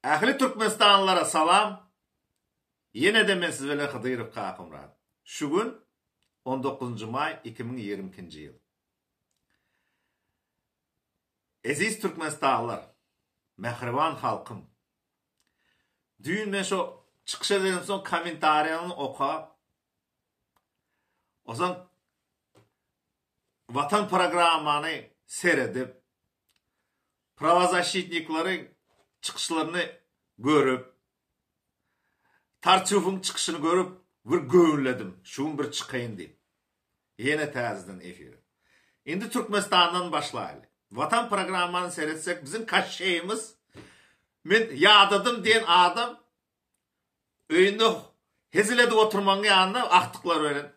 Ähli Türkmenistanlylara salam. Ýene-de men siz bilen Hydyrow Kakamyrat. Şu gün on dokuzynjy maý 2022-nji ýyl. Eziz Türkmenistanlylar, mähriban halkym. Düýn men şo çykyş edenim soň kommentariýany okap, Ozan Watan programmany seredip, prawozaşitnikleriň çykyşlaryny görüp, Tartýufyň çykyşyny görüp bir göwünledim, şu gün bir çykaýyn diýip. Ýene täzeden efire. Indi Türkmenistandan başlaýly. Watan programmany seretsek biziň kaşşeýimiz men ýadadym diýen adam Öýünde hezil edip oturmagyň ýanyna agtyklary bilen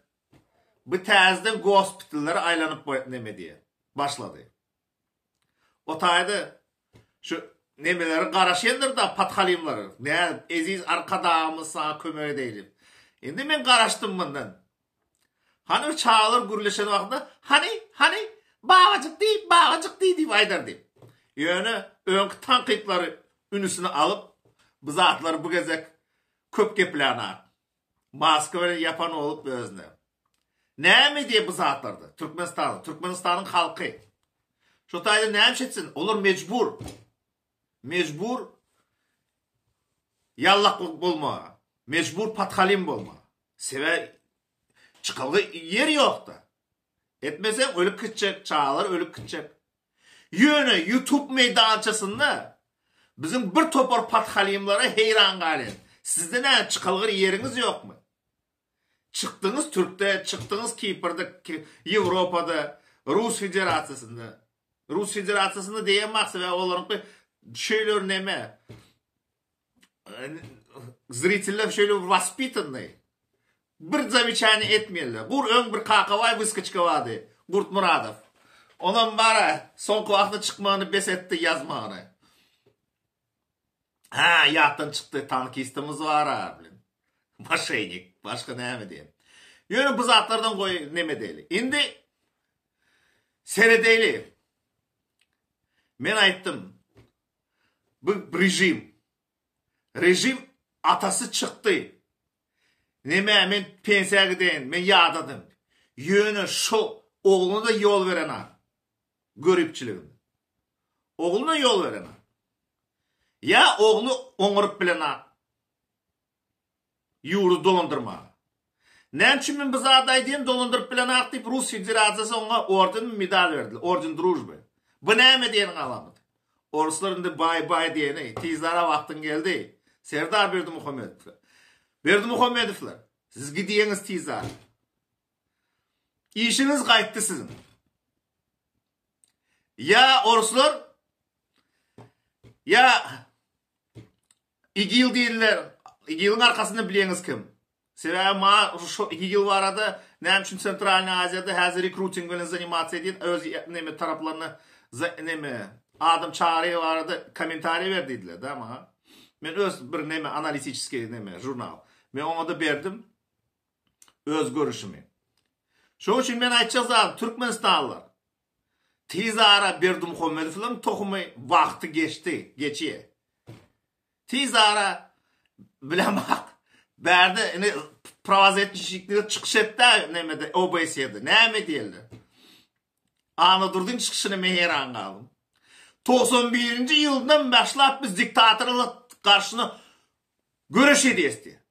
bu täzeden gospitallere aýlanyp neme diýýär, başlady. O taýda şu nemeleri garaşýandyr-da pathalymlary. Nädip eziz Arkadagymyz saňa kömek edeýli. Indi men garaşdym mundan. Hany bir çagalar gürleşen wagtynda hany, hany, babajyk diý, babajyk diý diýip aýdar diýip. Ýöne öňki tankytlary ünüsine alyp, bu zatlary bu gezek köp geplänok. Maska bilen ýapan bolup özüne. Näme edýär bu zatlarda Türkmenistanda, Türkmenistanyň halky? Şo taýda näme iş etsin? Olar mejbur. Mejbur ýallaklyk bolmaga, mejbur pathalim bolmaga. Sebäbi çykalga ýer ýokda. Etmeseň ölüp gitjek, çagalar ölüp gitjek. Ýöne YouTube meýdançasynda biziň bir topar pathalimlere heýran galýan. Sizde näme çykalga ýeriňiz ýokmy? Çykdyňyz Türkde, çykdyňyz Kiprde, Ýewropada, Rus Federasiýasynda. Rus Federasiýasynda diýemok, sebäbi olaryňky şeýle bir neme. Zriteller şeýle bir waspitannyý. Bir zamечание etmeýärler. Gur öň bir kakabaý wyskoçka bardy, Gurt Muradow. Onam bara soňky wagtda çykmagyny bes etdi ýazmagyny. Hä, ýatdan çykdy, tankistimiz bar-a, bilen. Moşennik, başga näme diýen. Ýöne bu zatlardan goý neme diýeli. Indi seredeýli. Men aýtdym, bu režim. Režim atasy çykdy. Neme men pensiýa gideýin, men ýadadym. Ýöne şo ogluna-da ýol berenak. Göripçiligini. Ogluna ýol berenak. Ýa ogly oňaryp bilenak. Ýurdy dolandyrmaga. Näme üçin men bu zady aýdýan, dolandyryp bilenak diýip Rus Federasiýasy oňa orden medal berdiler, orden družby. Bu näme diýeniň alamaty. Oruslar indi baý baý diýeni, tizara wagtyň geldi. Serdar Berdimuhamedowlar. Berdimuhamedowlar, siz gidýäňiz tizara. Işiňiz gaýtdy siziň. Ýa oruslar ýa IGIL diýdiler. IGIL-iň arkasynda bilýäňiz kim. Sebäbi ma şu IGIL barada näme üçin Sentralnyý Aziýada häzir rekruting bilen zanimatsiýa edýän öz neme taraplaryna neme adam çagyryýa barada kommentariý ber diýdiler da maňa. Men öz bir neme analitiçeskiý neme žurnal. Men oňa-da berdim öz görüşimi. Şoň üçin men aýtjak zadym türkmenistanlylar Tiz ara Berdimuhamedowlaryň tohumy wagty geçdi, geçýär. Tiz ara bilemok. Bärde indi prawozetniçikler çykyş etdi nemede OBSE-de. Näme diýerler? Annadurdyň çykyşyna men heýran galdym. 91-nji ýyldan başlap biz diktatorlyk garşyna göreş edýäs diýýär.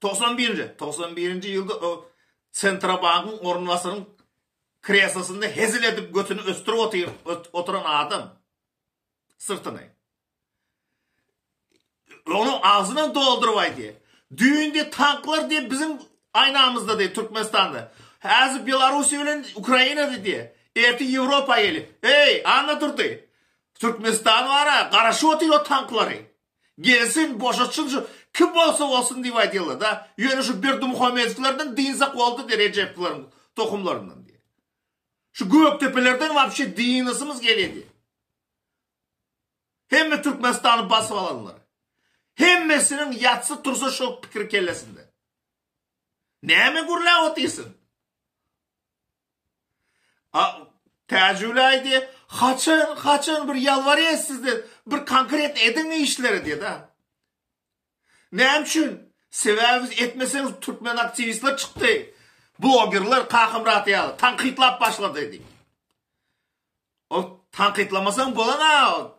91-nji, 91-nji ýylda o Sentrobankyň orunbasaryň kreslosynda hezil edip götüni ösdürip otyr, oturan adam syrtyny. Onuň agzyndan dolduryp aýdýar. Düýn diýip tanklar diýip biziň aýnamyzda diýip Türkmenistanda. Häzir Belarusiýa bilen Ukrainada diýip. Ertir Ýewropa gelip. Eý, Annadurdy. Türkmenistan bar-a, garaşyp otyr o tanklary. Gelsin boşatsyn şu kim bolsa bolsun diýip aýdýarlar da. Ýöne şu Berdimuhamedowlardan dynsak boldy diýip Rejepowlaryň tohumlaryndan diýip. Şu Gökdepelerden wapşe dynasymyz gelýär diýip. Hemme Türkmenistany basyp alanlar. Hemmesiniň ýatsa tursa şo pikir kellesinde. Näme gürläp otyrsyň? A Täjigül aýdýar, Haçan, haçan bir ýalbarýas sizden, bir konkret ediň işleri diýdi. Näme üçin? Sebäbi biz etmeseňiz türkmen aktiwistler çykdy. Blogerler Kakamyrat ýaly tankytlap başlady diýip. O tankytlamasaň bolana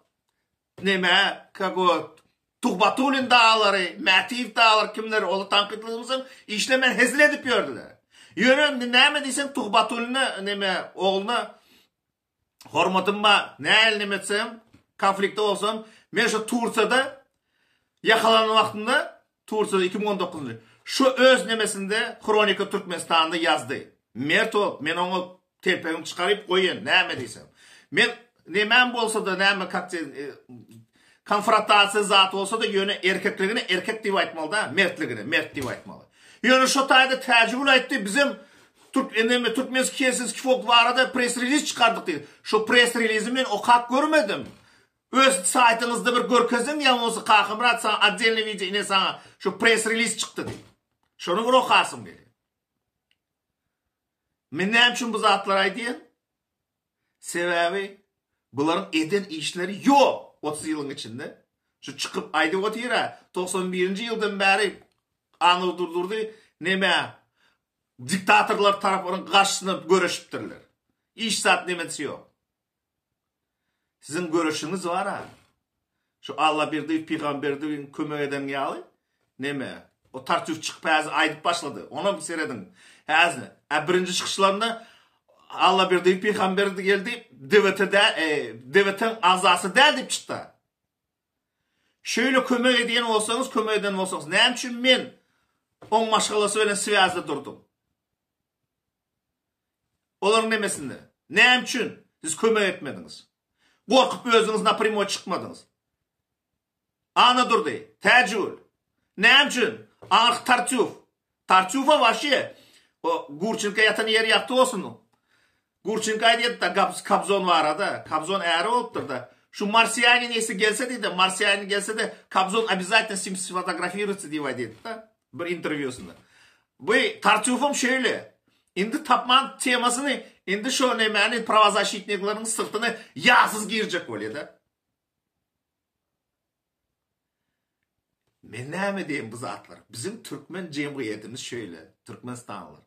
neme, как o Tuhbatullin daglary, Mätiýew daglary kimler ol tankytlamasaň işlemän hezil edip ýördüler. Ýöne indi näme diýseň Tuhbatullina neme ogluna hormatym bar. Nähili neme etsem, konfliktde bolsam, men şu Tursiýada ýakalanan wagtymda, Tursiýada 2019-njy, şu öz nemesinde Hronika Türkmenistanda ýazdy. Mert bolup, men oňa telpegimi çykaryp goýan, näme diýsem. Men nemäm bolsa-da, näme kak konfrontasiýa zat bolsa-da, ýöne erkekligine erkek diýip aýtmaly-da, mertligine mert diýip aýtmaly. Ýöne şo taýda Täjigül aýtdy, bizem Türk neme Türkmenski Helsinski folk barada press release çykardyk diýdi. Şo press release men okap görmedim. Öz saýtyňyzda bir görkeziň ýa bolmasa Kakamyrat saňa otdelny wideo ine saňa şo press release çykdy diýip. Şony bir okasym gelýär. Men näme üçin bu zatlary aýdýan? Sebäbi bularyň eden işleri ýok 30 ýylyň içinde. Şu çykyp aýdyp otyr-a, 91-nji ýyldan bäri Anur Durdurdy neme diktatorlar tarapynyň garşysyna göreşipdirler. Hiç zat nemesi ýok. Siziň göreşiňiz bar-a. Şu Allaberdiýew Pygamberdiýewiň kömek eden ýaly neme o Tartýuf çykyp häzir aýdyp başlady. Onam serediň. Häzir a birinji çykyşlarynda Allaberdiýew Pygamberdi geldi DWT dä e, DWT-niň agzasy däl diýip çykdy. Şeýle kömek edýän bolsaňyz, kömek eden bolsaňyz, näme üçin men oň maşgalasy bilen swýazda durdum? Olaryň nemesinde. Näme üçin siz kömek etmediňiz? Gorkup özüňiz naprýamoý çykmadyňyz. Annadurdy, Täjigül. Näme üçin? Aňyrky Tartýuf. Tartýufa waşe o Gurçenko ýatan ýeri ýagty bolsun. Gurçenko aýdýardy-da Kobzon barada. Kobzon äri bolupdyr-da. Şu marsianin esi gelse diýdi, marsianin gelse-de Kobzon obязательно s nim sfotografiruется diýip aýdýardy-da bir interwýusynda. Bu Tartýufam şeýle. Indi tapman temasyny, indi şo nemäni prawozaşitnikleriň syrtyna ýasyz girjek bolýar-da. Men näme diýeýin bu zatlara? Biziň türkmen jemgyýetimiz şeýle, türkmenistanlylar.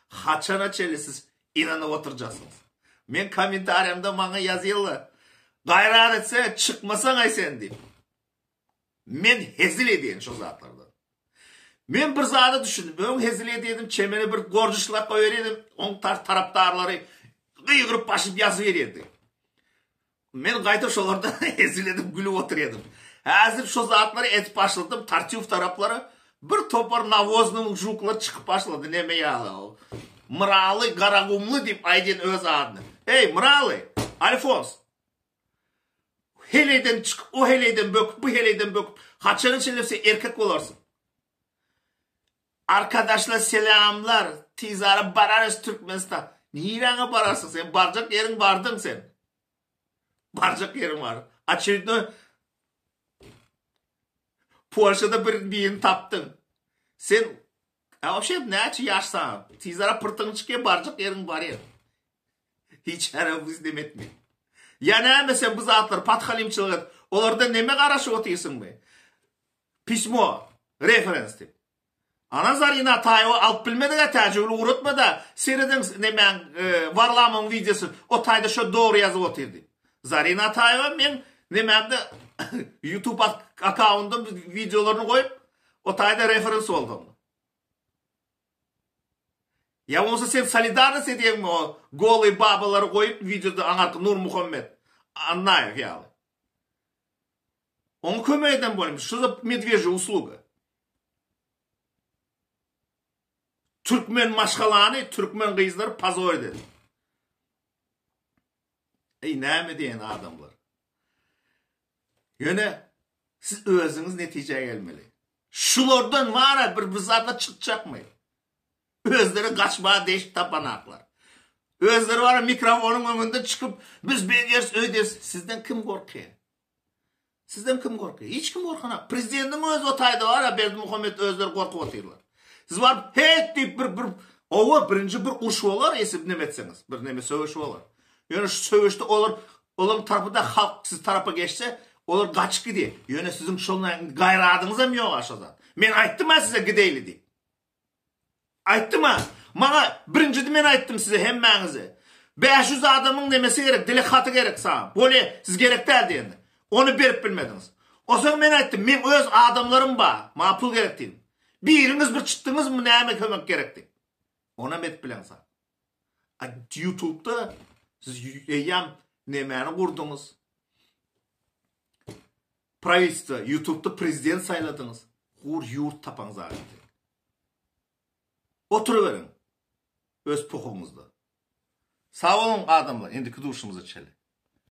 Haçana çenli siz ynanyp oturjaksyňyz? Men kommentariýamda maňa ýazýarlar. Gaýrat etse çykmasaňaý sen diýip. Men hezil edýän şo zatlardan. Men bir zada düşündim. Öň hezil edýärdim, çemene bir gorjuşlap goýberýärdim, oň tarapdarlary gygyryp başyp ýazyberýärdi. Men gaýta şolardan hezil edip gülüp oturýardym. Häzir şo zatlary edip başladym, Tartýuf taraplara bir topar nawoznyň žuklar çykyp başlady, neme ýaly ol. Myraly Garagumly diýip aýdýan öz adyny. Eý, Myraly, Alfons! Heleýden çykyp, o heleýden böküp, bu heleýden böküp, haçana çenli sen erkek bolarsyň? Arkadaşlar selamlar, tizara bararys Türkmenistan. Niräňe bararsyň sen? Barjak ýeriň bardyň sen. Barjak ýeriň bar. Oçeridno Polşada bir birini tapdyň. Sen a wapşe näçe ýaş saňa? Tizara pyrtygyň çykýar, barjak ýeriň barýar. Hiç ýere biz neme etme. Ýa näme sen bu zatlar pathalimçilik et. Olardan neme garaşyp otyrsyňmy? Pismo, referens diýip. Ana Zarina Ataýewa alyp bilmedik-ä Täjigül ugratma-da, serediň nemäň Warlamyň wideosy, o taýda şo dogry ýazyp otyr diýip. Zarina Ataýewa meň nemämde YouTube akkaundym wideolaryny goýup, o taýda referens boldy oňa. Ýa bolmasa sen solidarnost edýäňmi o goly babalary goýup wideoda aňarky Nurmuhammet Annaýew ýaly. Oňa kömek eden bolýar. Şu da medwežýa usluga. Türkmen maşgalany, türkmen gyzlary pozor eden. Ey näme diýen adamlar. Ýöne siz özüňiz netijä gelmeli. Şulardan wara bir bir zatlar çykjakmy? Özleri gaçmaga deşik tapanaklar. Özleri bara mikrofonyň öňünde çykyp, biz beýderis, öýderis. Sizden kim gorkýar? Sizden kim gorkýar? Hiç kim gorkanak. Prezidentiň özi o taýda bar, Berdimuhamet özleri gorkup otyrlar. Siz baryp heýt diýip bir bir owa birinji bir uruş bolar, esip neme etseňiz, bir neme söweş bolar. Ýöne şu söweşde olar olaryň tarapyda halk siz tarapa geçse, olar gaçyp gidýär. Ýöne siziň şol gaýradyňyzam ýok-a şo zat. Men aýtdym-a size gideýli diýip. Aýtdym-a. Maňa birinjidi men aýtdym size hemmäňize. 500 adamyň nemesi gerek, dilek haty gerek saňa. Bolýa, siz gerek däl diýende. Ony berip bilmediňiz. Onsoň men aýtdym, meň öz adamlarym bar, maňa pul gerek diýdim. Biriňiz bir çykdyňyzmy näme kömek gerek diýip. Onam edip bileňzok. A YouTube'da siz eýýäm nemäni gurduňyz? Prawitelstwo, YouTube'da prezident saýladyňyz. Gur ýurt tapaňyz aýdy. Oturyberiň öz pohuňyzda. Sag boluň adamlar, indiki duşumyza çenli.